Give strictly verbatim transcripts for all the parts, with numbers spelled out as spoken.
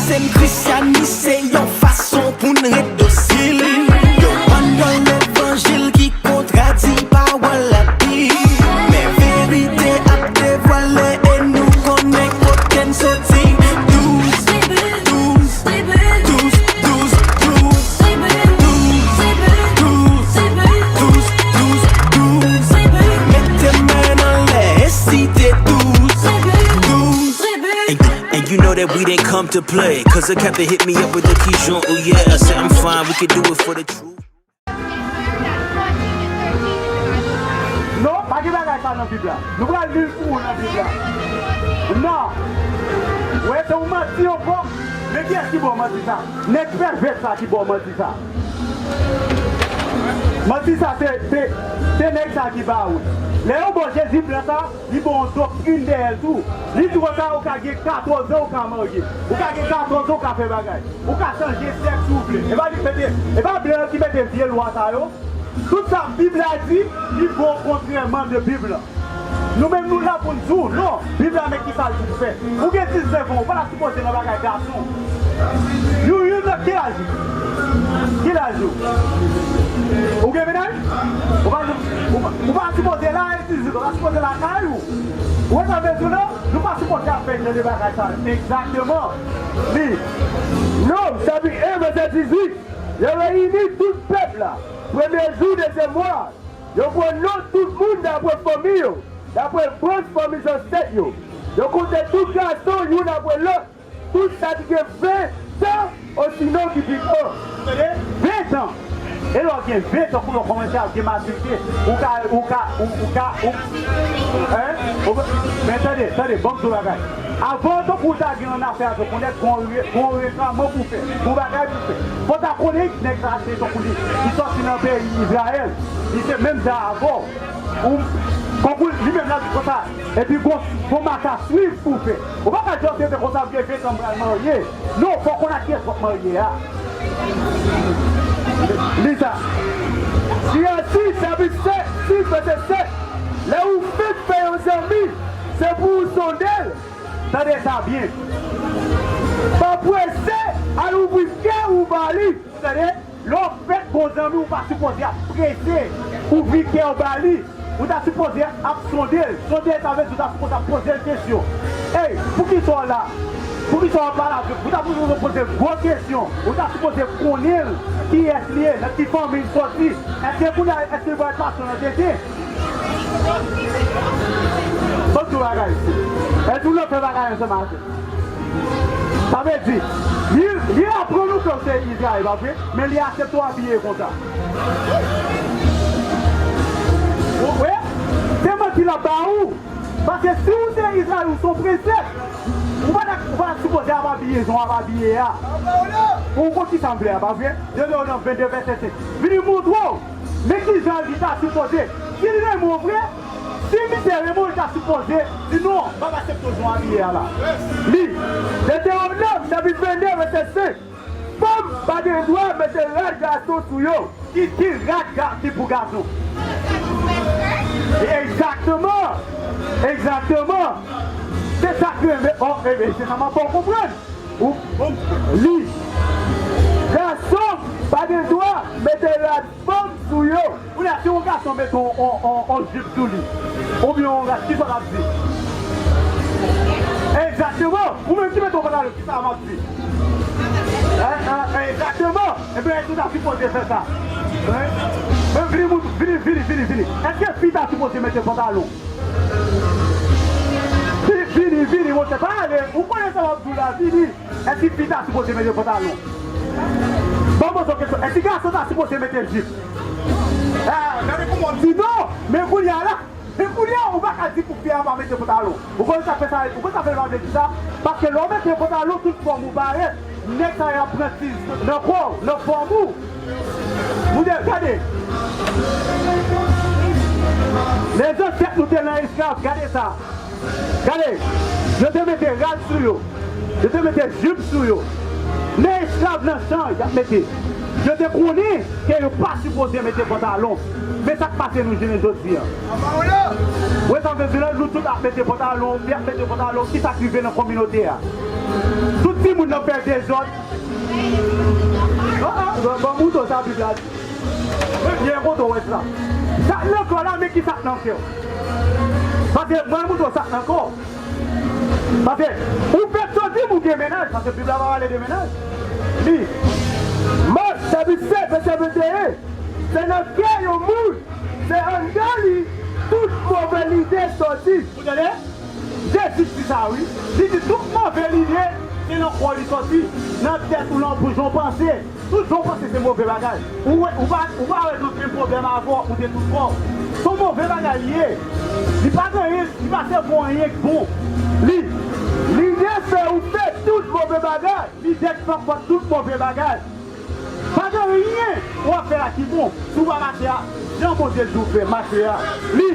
Se n Krisyanis se yon fason pou n ret dosil. Yo pa nan levanjil ki kontradi pawòl Labib. Men verite ap devwale e nou konnen kote n soti. Douz, douz, douz, douz, douz, douz, douz, douz, douz, douz. Mete men anlè e site douz, douz. And, and you know that we didn't come to play. Cause the captain hit me up with the Keyshawn. Oh yeah, I said I'm fine, we can do it for the truth. Non, pa gen bagay sa nan Bib la. Nou pral li l pou ou nan Bib la. Non. Wè, se yon manti ankò. Men kiyès ki ba w manti sa? Nèg pèvè sa ki ba w manti sa. Manti sa, se, se, se nèg sa ki ba ou l. Lè yo ba w Jezi blan sa, li ba w yon doktrin dèyè l tou. Li di w sa, ou ka gen katòz an, ou ka marye. Ou ka gen katòz an, ou ka fè bagay. Ou ka chanje sèks si w vle. E pa li k mete, e pa blan yo ki mete vye lwa sa yo. Tout sa Bib la di, li bon kontrèman de Bib la. Nou menm nou la pou n di w, non, Bib la men kisa l di w fè. Ou gen diznèf an, ou pa ta sipoze nan bagay gason. You, you not, ki laj ou? Ki laj ou? Ou gen mennaj? Ou pa, ou pa, ou pa sipoze la e dizuit, ou pa sipoze lakay ou. Ou wè sa m vle di w la? Nou pa sipoze ap fè jan de bagay sa yo. Egzakteman. Li. Nonm, chapit en, vèsè dizuit. Yo reyini tout pèp la, premye jou dezyèm mwa a. Yo pran non tout moun dapre fanmi yo, dapre branch fanmi zansèt yo. Yo konte tout gason youn apre lòt, tout sa ki gen ven tan osinon ki pi gran. Ven tan. E lè w gen ven tan, pou w kòmanse ap gen matirite, ou ka, ou ka, ou, ou ka, ou, en? Ou, men tande, tande, ban m di w bagay. Avan, tankou w ta gen annafè avèk yon nèg, gon re-, gon reklaman pou w fè, gon bagay pou w fè. Fò w ta konnen nèg sa se tankou li, li sòti nan peyi Izrayèl, li se menm jan avè w. Ou, tankou li menm la di konsa, epi gon, gon mach a swiv pou w fè. Ou pa ka jis rete konsa, vye vye tann pral marye. Non, fò w konn ak kiyès w ap marye a. Li sa. Siyasi, chapit sèt, sis, vèsè sèt. Lè ou fenk fè yon zanmi, se pou ou sonde l. Tande sa byen. Pa prese al ouvri kè ou ba li. Tande, lè w fèk gon zanmi, ou pa sipoze ap prese ouvri kè w ba li. Ou ta sipoze ap sonde l. Sonde l, sa vle di ou ta sipoze ap poze l kesyon. Ey, poukisa w la? Poukisa w ap pale avè m? Ou ta sipoze poze gwo kesyon. Ou ta sipoze konnen l, kiyès li ye, nan ki fanmi l soti. Èske kounye a, èske l pral pase w nan tete? Ban m di w bagay. Èske w nan fè bagay ansanm avè l? Sa vle di, li, li aprann ou ke w se Izrayèl, pa vre? Men li aksepte w abiye konsa. Ou, wi, se manti l ap ba ou. Paske si w se Izrayèl, ou se yon prensès, ou pa ta, ou pa ta sipoze ap abiye jan w ap abiye a. Ou konn kisa m vle a, pa vre? Detewonom vennde vèsè senk. Vini montre w, men kijan li ta sipoze. Si li renmen w vre, si misye renmen w, li ta sipoze di non, m ap aksepte w jan w abiye a la. Li, Detewonom chapit vennde vèsè senk. Fanm pa gen dwa mete rad gason sou yo. Ki, ki rad ga-, ki pou gason? Egzakteman! Egzakteman! Se sa k rele, o, e, e, se sa m ap fè w konprann. Ou, ou, li. Gason pa gen dwa mete rad fanm sou yo. Kounye a, si yon gason mete yon, yon, yon, yon jip sou li, oubyen yon rad, kisa l ap di? Egzakteman! Ou menm ki mete yon pantalon, kisa m ap di? Hein, hein, egzakteman! Ebyen, èske w ta sipoze fè sa? Hein? Men vini, moun, vini, vini, vini, vini. Èske fi ta sipoze mete pantalon? Vini, vini, vini, monchè, pa ale. Ou konnen sa w ap di w la, vini. Èske fi ta sipoze mete pantalon? Ban m poze w kesyon. Èske gason ta sipoze mete jip? Ah, gade kòman w di non! Men kounye a la, men kounye a, ou pa ka di pou fi a pa mete pantalon. Ou konn sa k fè sa, ou konn sa k fè l pa vle di sa? Paske lè w mete pantalon, tout fòm ou parèt. Nèg sa y ap pran ti nan kò w, nan fòm ou. Moun yo, gade. Lè zansèt nou te nan esklav, gade sa. Gade, yo te mete rad sou yo. Yo te mete jip sou yo. Men esklav nan chan, y ap mete. Yo te konnen ke yo pa sipoze mete pantalon. Men sa k pase nou jounen jodi a. Wè sa m vle di la, nou tout ap mete pantalon, y ap mete pantalon, ki sa k rive nan kominote a? Tout timoun nan fè dezòd. Ah, ah, ban, ban m moutre w sa Bib la di. Men byen kote w wè sa. Sa k nan kò w la, men ki sa k nan kè w. Paske mwen moutre w sa k nan kò w. Paske ou fèt soti pou gen mennaj, paske Bib la pa pale de mennaj. Li. Mak chapit sèt, vèsè venteyen. Se nan kè yon moun, se anndan li tout move lide soti. Ou tande? Jezi di sa wi. Li di tout move lide, se nan kò li soti, nan tèt ou, nan bouch ou, panse. Tout jan w panse se move bagay. Ou wè, ou pa, ou pa wè gen pwoblèm avè w, ou te tout bon. Se yon move bagay li ye. Li pa gen anyen, li pa sèvi w anyen k bon. Li, lide fè ou fè tout move bagay. Lide k fè w fè tout move bagay. Pa gen anyen w ap fè la ki bon. Si w pa mache a jan Bondye di w fè, mache a. Li,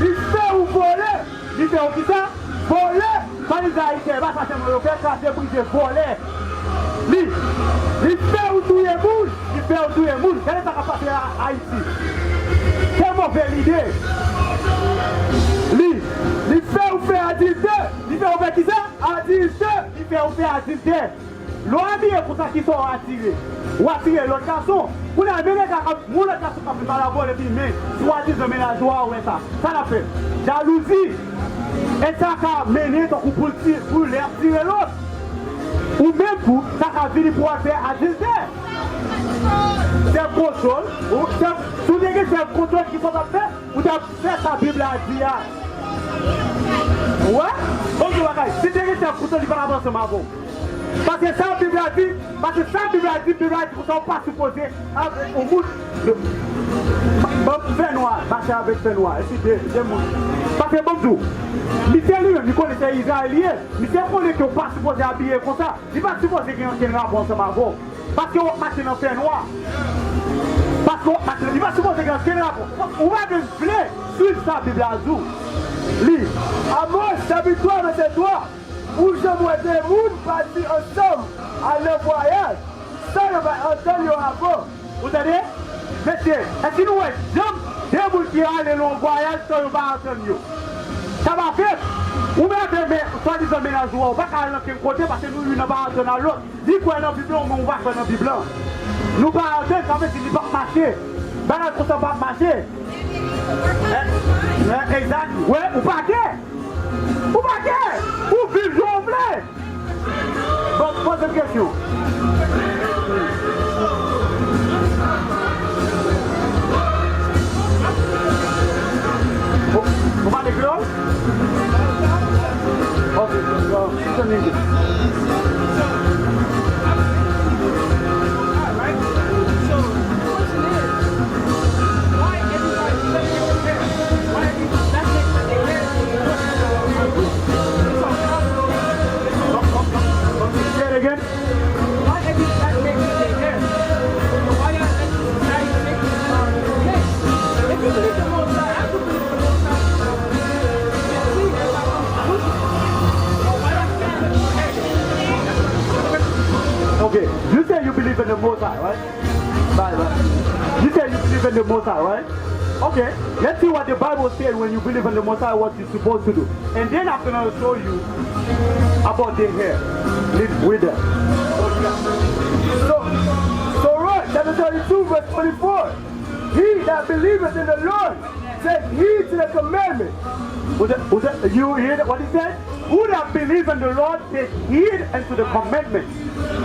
li fè ou vole. Li fè w kisa? Vòlè! Sa li di Ayisyen, e pa sa sèlman yo fè, kraze, brize, vòlè. Li, li fè w touye moun, li fè w touye moun. Gade sa k ap pase a Ayiti. Fè move lide. Li, li fè w fè adilte. Li fè w fè kisa? Adilte. Li fè w fè adilte. Lè w abiye konsa, kisa w atire? Ou atire lòt gason. Kounye a, men nèg la k ap, yon lòt gason k ap vin pale avè w, epi men swadizan mennaj ou a wè sa. Sa l ap fè? Jalouzi. E sa ka mennen tankou pou l ti, pou lè ap tire lòt. Ou menm tou, sa ka vini pou w al fè adiltè. Sèlf kontwòl, ou, sèlf, si w te gen sèlf kontwòl, kisa w t ap fè? Ou t ap fè sa Bib la di a. Ou wè? Bon, di bagay, si w te gen sèlf kontwòl, li pa t ap ansanm avè w. Paske sa Bib la di, paske sa Bib la di, Bib la di konsa ou pa sipoze avèk yon moun. Ban m fè nwa, mache avèk fè nwa, epi de, de moun. Paske ban m di w, misye li menm, li konnen se Izrayèl li ye. Misye konnen ke ou pa sipoze abiye konsa. Li pa sipoze gen ankenn rapò ansanm avè w. Paske w ap mache nan fè nwa. Paske w ap mache, li pa sipoze gen ankenn rapò. Ou pa menm vle swiv sa Bib la di w. Li. Amos chapit twa, vèsè twa. Ou janm wè de moun pati ansanm al nan vwayaj san yo pa antann yo avan? Ou tande? Mesye, èske nou wè janm de moun ki ale nan yon vwayaj san yo pa antann yo? Sa pa fèt. Ou menm avè men, swadizan mennaj ou a, ou pa ka al nan kenn kote paske nou youn nan pa antann a lòt. Li kwè nan Bib la, ou menm ou pa kwè nan Bib la. Nou pa antann, sa vle di li p ap mache. Bagay konsa p ap mache. Eh, eh, egzak. Wè, ou pa gen. Ou pa gen. Ou viv jan w vle. Bon, poze m kesyon. Ou, ou pale kreyòl? Ok, so, it's an English. Say it again. Why every black man with their hair? Why y'all let this society make this, um, mess? If you believe the Most High, I do believe the Most High. Why y'all stand up for hair? Okay, you say you believe in the Most High, right? Bye, bye. You say you believe in the Most High, right? Okay, let's see what the Bible said when you believe in the Most High, what you're supposed to do. And then I'm gonna show you about the hair. Leave with them. So, so right, chapter thirty-two, verse twenty-four. He that believeth in the Lord take heed to the commandment. Who that, who that, you hear that, what he said? Who that believe in the Lord take heed unto the commandment.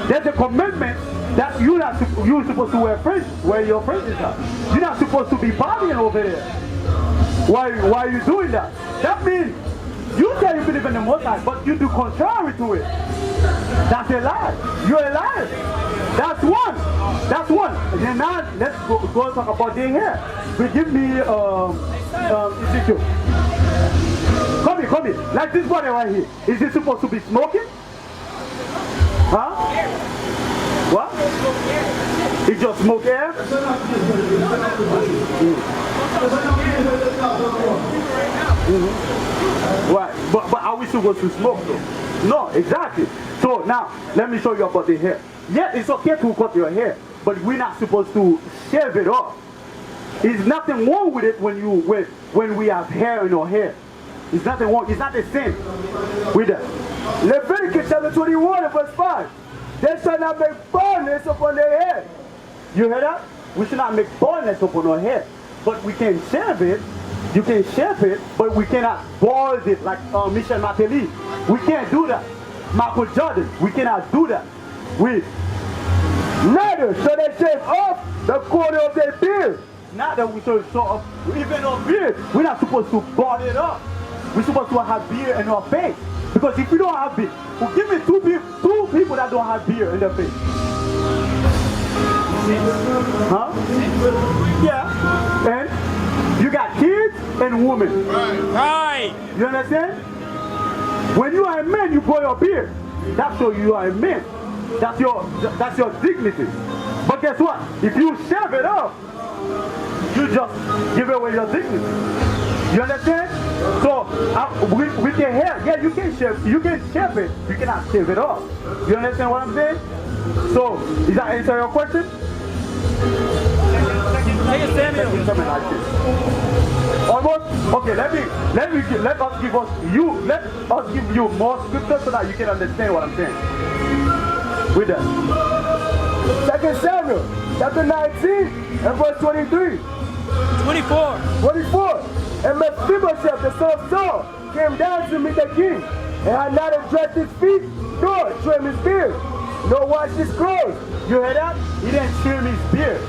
There's a commandment that you not sup- you supposed to wear fringe where your fringes are. You're not supposed to be partying over there. Why why are you doing that? That means you say you believe in the Most High, but you do contrary to it. That's a lie. You're a liar. That's one. That's one. And now let's go, go talk about the hair. But give me um, um, Ezekiel. Come here, come here. Like this brother right here. Is he supposed to be smoking? Huh? What? He just smoke air? Mm. Mm-hmm. Right. But, but are we supposed to smoke though? No, exactly. So now, let me show you about the hair. Yes, it's okay to cut your hair, but we're not supposed to shave it off. There's nothing wrong with it when you when, when we have hair in our hair. It's nothing wrong. It's not a sin with that. Leviticus chapter twenty-one and verse five. They shall not make baldness upon their head. You hear that? We should not make baldness upon our head. But we can shave it. You can shave it, but we cannot bald it like uh, Michel Martelly. We can't do that. Michael Jordan, we cannot do that. We neither shall they shave off the corner of their beard. Not that we should show off even our beard. We're not supposed to bald it up. We're supposed to have beard in our face. Because if we don't have beard, well, give me two people, two people that don't have beard in their face. Huh? Yeah. And you got kids and women. Right. You understand? When you are a man, you grow your beard. That's how you are a man. That's your that's your dignity. But guess what? If you shave it off, you just give away your dignity. You understand? So uh, with, with the hair, yeah, you can shave, you can shave it. You cannot shave it off. You understand what I'm saying? So, is that answer your question? Second Samuel. Almost. Okay, let me let me let us give us you let us give you more scripture so that you can understand what I'm saying. With that. Second Samuel chapter nineteen and verse twenty-three. Twenty-four. Twenty-four. And Mephibosheth, the son of Saul, came down to meet the king, and had neither dressed his feet, nor trimmed his beard, nor washed his clothes. You hear that? He didn't trim his beard.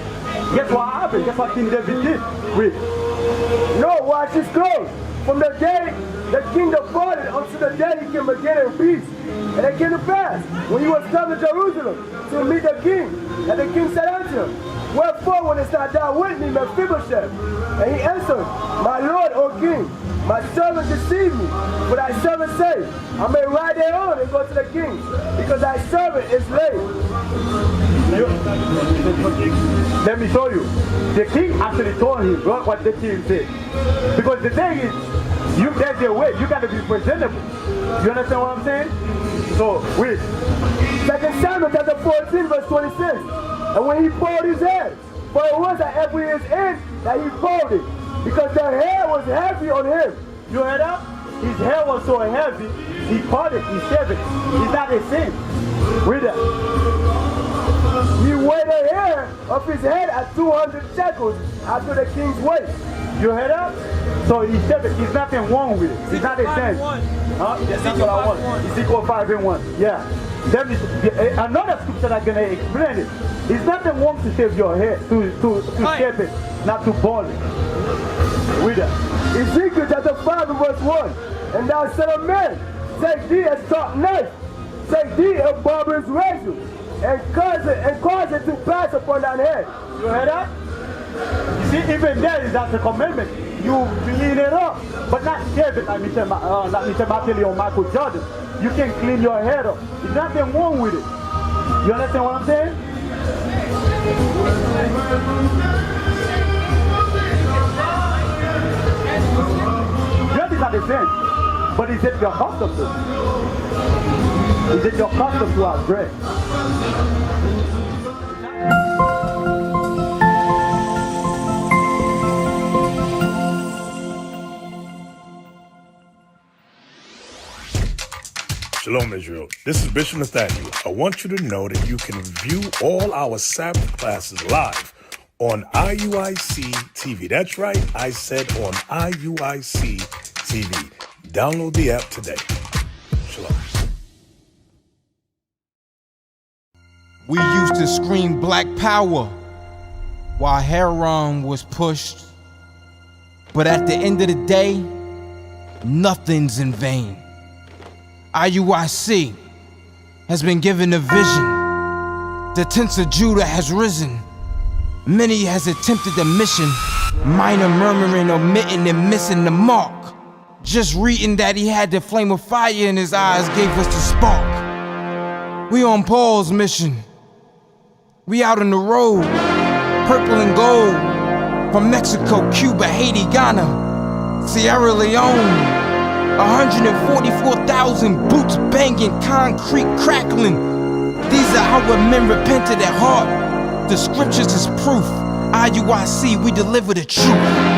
Guess what happened? Guess what King David did? Read. Nor washed his clothes. From the day the king departed until the day he came again in peace. And it came to pass, when he was come to Jerusalem to meet the king, that the king said unto him, Wherefore wentest not thou with me, Mephibosheth? And he answered, My lord, O king, my servant deceived me, for thy servant said, I may ride thereon and go to the king, because thy servant is lame. You, let me show you. The king actually told him what, what the king said. Because the thing is, you there's a way you gotta be presentable. You understand what I'm saying? So, read. Second Samuel chapter fourteen, verse twenty-six. And when he bowed his head, for it was at every his end that he bowed it, because the hair was heavy on him. You hear that? His hair was so heavy, he cut it, he shaved it. Is that a sin? Read it. He weighed the hair of his head at two hundred shekels after the king's weight. You hear that? So he shaved it. There's nothing wrong with it. It's not a sin. Huh? That's what I want. Ezekiel five and one. Yeah. Then this, the, eh, another scripture that's gonna explain it. It's nothing wrong to shave your hair, to to to shave it, not to bald it. Read that. Ezekiel chapter five and verse one. And thou son of man, take thee a sharp knife, take thee a barber's razor, and cause it and cause it to pass upon thine head. You hear that? You see, even there is that a commandment. You clean it up, but not shave it like Michel, Ma- uh, like Michel Martelly or Michael Jordan. You can clean your head up. There's nothing wrong with it. You understand what I'm saying? Dread is not a sin, but is it your custom to? Is it your custom to have dread? Shalom, Israel. This is Bishop Nathaniel. I want you to know that you can view all our Sabbath classes live on I U I C T V. That's right, I said on I U I C T V. Download the app today. Shalom. We used to scream Black Power while Heron was pushed. But at the end of the day, nothing's in vain. I U I C has been given a vision. The tents of Judah has risen. Many has attempted the mission. Minor murmuring, omitting, and missing the mark. Just reading that he had the flame of fire in his eyes gave us the spark. We on Paul's mission. We out on the road. Purple and gold. From Mexico, Cuba, Haiti, Ghana, Sierra Leone. A hundred and forty-four thousand boots banging, concrete crackling. These are our men repented at heart. The scriptures is proof. I U I C, we deliver the truth.